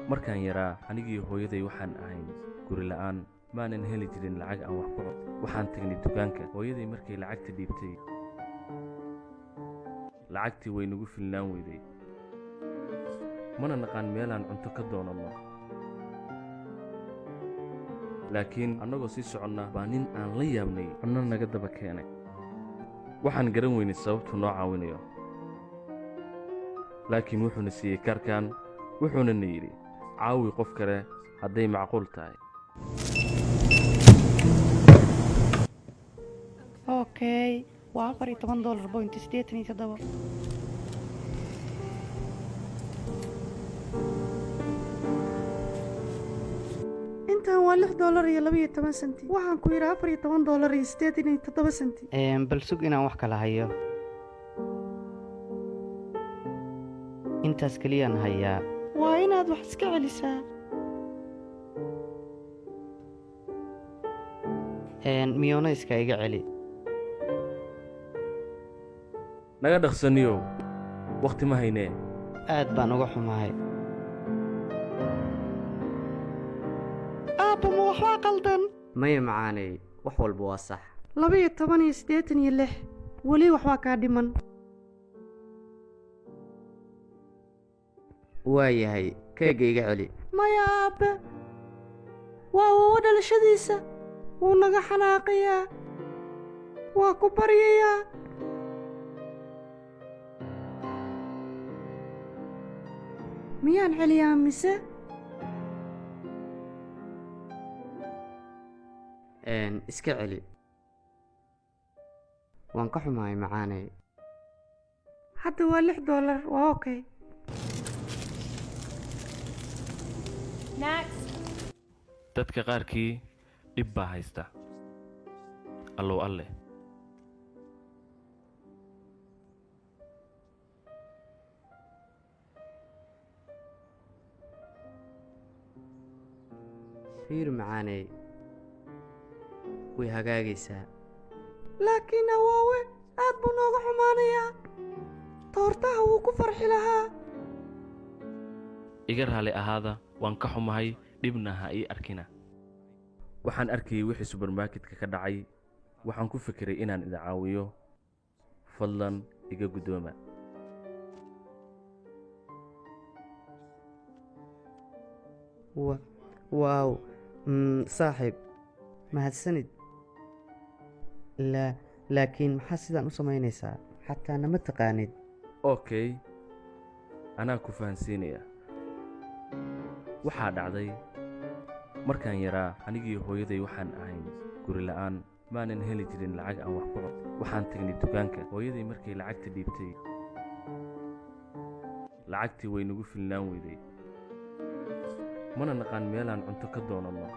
Markaan yaraa, anigii hooyaday waxaan ahayn guri la'aan. Maanan heli jirin lacag aan wax ku cuno. Waxaan tagnay dukaanka. Hooyaday markay lacagta dhiibtay, lacagtii way nagu filnaan weyday. Mana naqaan meelaan cunto ka doonanno, laakiin annagoo sii soconna baa nin aan la yaabnay cunno naga daba keenay. Waxaan garan weynay sababtuu noo caawinayo, laakiin wuxuuna siiyey kaarkan, wuxuuna na yidhi, "Caawi qof kale hadday macquul tahay." Okay, waa $14.87. Intan waa $6.12. Waxaan ku yidhi $14.87. Bal sug inaan wax kala hayo. Intaas keliyaan hayaa. Waa inaad wax iska celisaa. Miyonayska iga celi. Naga dhaqsaniyow, wakhti ma haynee. Aad baan uga xumahay. Aabba, ma waxbaa qaldan? Maya macaaney, wax walba waa sax. 12.86, weli waxbaa kaa dhiman. Waa yahay, keegga iga celi. Maya aabbe, waa uwa dhalashadiisa, wuu naga xanaaqayaa. Waa ku baryayaa. Miyaan celiyaa mise? Iska celi. Waan ka xumahay, macaaney. Hadda waa $6, waa okay. Next. Dadka qaarkii dhib baa haysta. Allow alleh. Fiir macaaney, way hagaagaysaa. Laakiin awoowe aad buu nooga xumaanayaa. Toortaha wuu ku farxi lahaa. Iga raali ahaada, waan ka xumahay, dhibna ha ii arkina. Waxaan arkayay wixii subermarketka ka dhacay. Waxaan ku fikiray inaan idin caawiyo. Fadlan iga guddooma. Waaw, saaxiib, mahadsanid. Laakiin maxaa sidaan u samaynaysaa? Xataa nama taqaanid. Okay, anaa ku fahansiinaya. Waxaa dhacday, markaan yaraa, anigii hooyaday waxaan ahayn guri la'aan. Maanan heli jirin lacag aan wax ku cuno. Waxaan tagnay dukaanka. Hooyaday markay lacagta dhiibtay, lacagtii way nagu filnaan weyday. Mana naqaan meelaan cunto ka doonanno,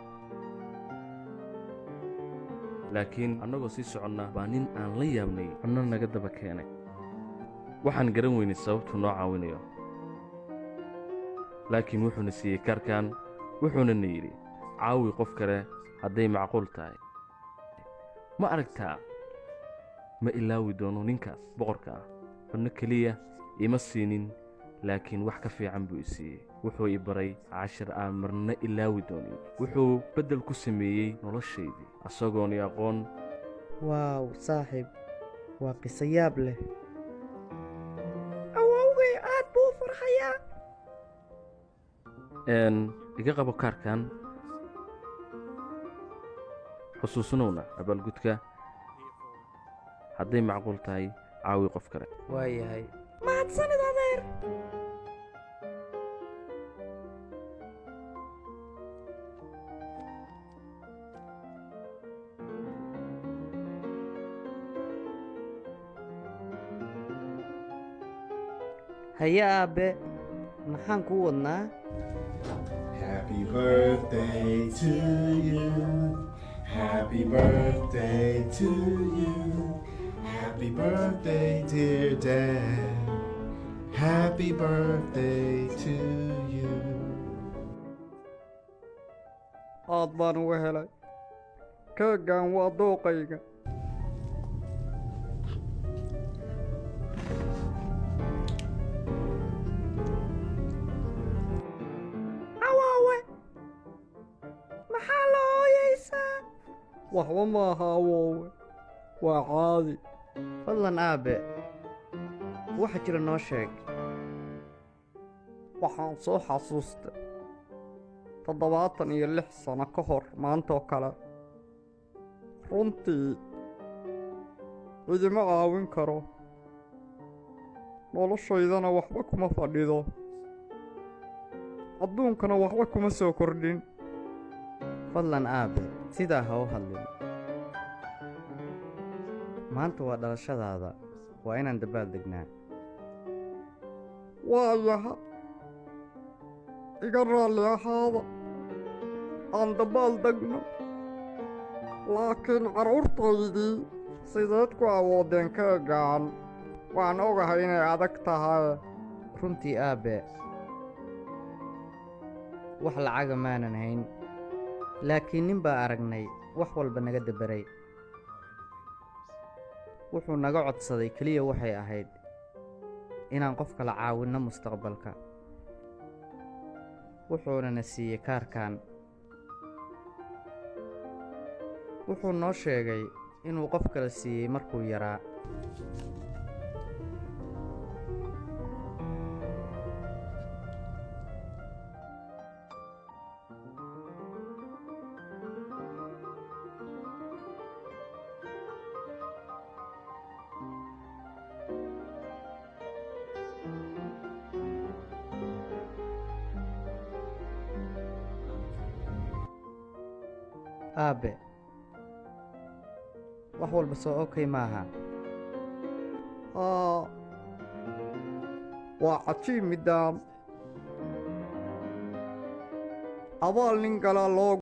laakiin annagoo sii soconna baa nin aan la yaabnay cunno naga daba keenay. Waxaan garan weynay sababtuu noo caawinayo, laakiin wuxuuna siiyey kaarkan, wuxuuna na yidhi, "Caawi qof kale hadday macquul tahay." Ma aragtaa, ma ilaawi doono ninkaas boqorka ah. Cunno keliya ima siinin, laakiin wax ka fiican buu i siiyey. Wuxuu i baray cashir aan marna ilaawi doonin. Wuxuu beddel ku sameeyey noloshaydii asagoon i aqoon. Waaw saaxiib, waa qiso yaab leh. Awowgay aad buu u farxayaa. Iga qabo kaarkan, xusuusinowna abaalgudka: hadday macquul tahay, caawi qof kale. Waa yahay. Mahadsanid, adeer. Haye aabe, maxaan kuu wadnaa? Happy birthday to you. Happy birthday to you. Happy birthday, dear Dad. Happy birthday to you. Aad baan uga helay keeggan, waa dooqayga. Waxba ma aha awoowe, waa caadi. Fadlan aabe, waxa jira noo sheeg. Waxaan soo xasuustay 76 sano ka hor maantoo kale. Runtii idima caawin karo, noloshaydana waxba kuma fadhido, adduunkana waxba kuma soo kordhin. Fadlan aabe, sidaa ha u hadlin. Maanta waa dhalashadaada, waa inaan dabaal degnaa. Waayaha, iga raalli ahaada, aan dabaal degno. Laakiin carruurtaydii, sideed ku awoodeen keegaan? Waan ogahay inay adag tahay. Runtii aabe, wax lacaga maanan hayn, laakiin nin baa aragnay wax walba naga dabaray. Wuxuu naga codsaday keliya waxay ahayd inaan qof kala caawinno mustaqbalka, wuxuuna na siiyey kaarkan. Wuxuu noo sheegay inuu qof kale siiyey markuu yaraa. Aabe, wax walba soo okay maaha. Haa, waa cajiib middaan. Abaal nin galaa loo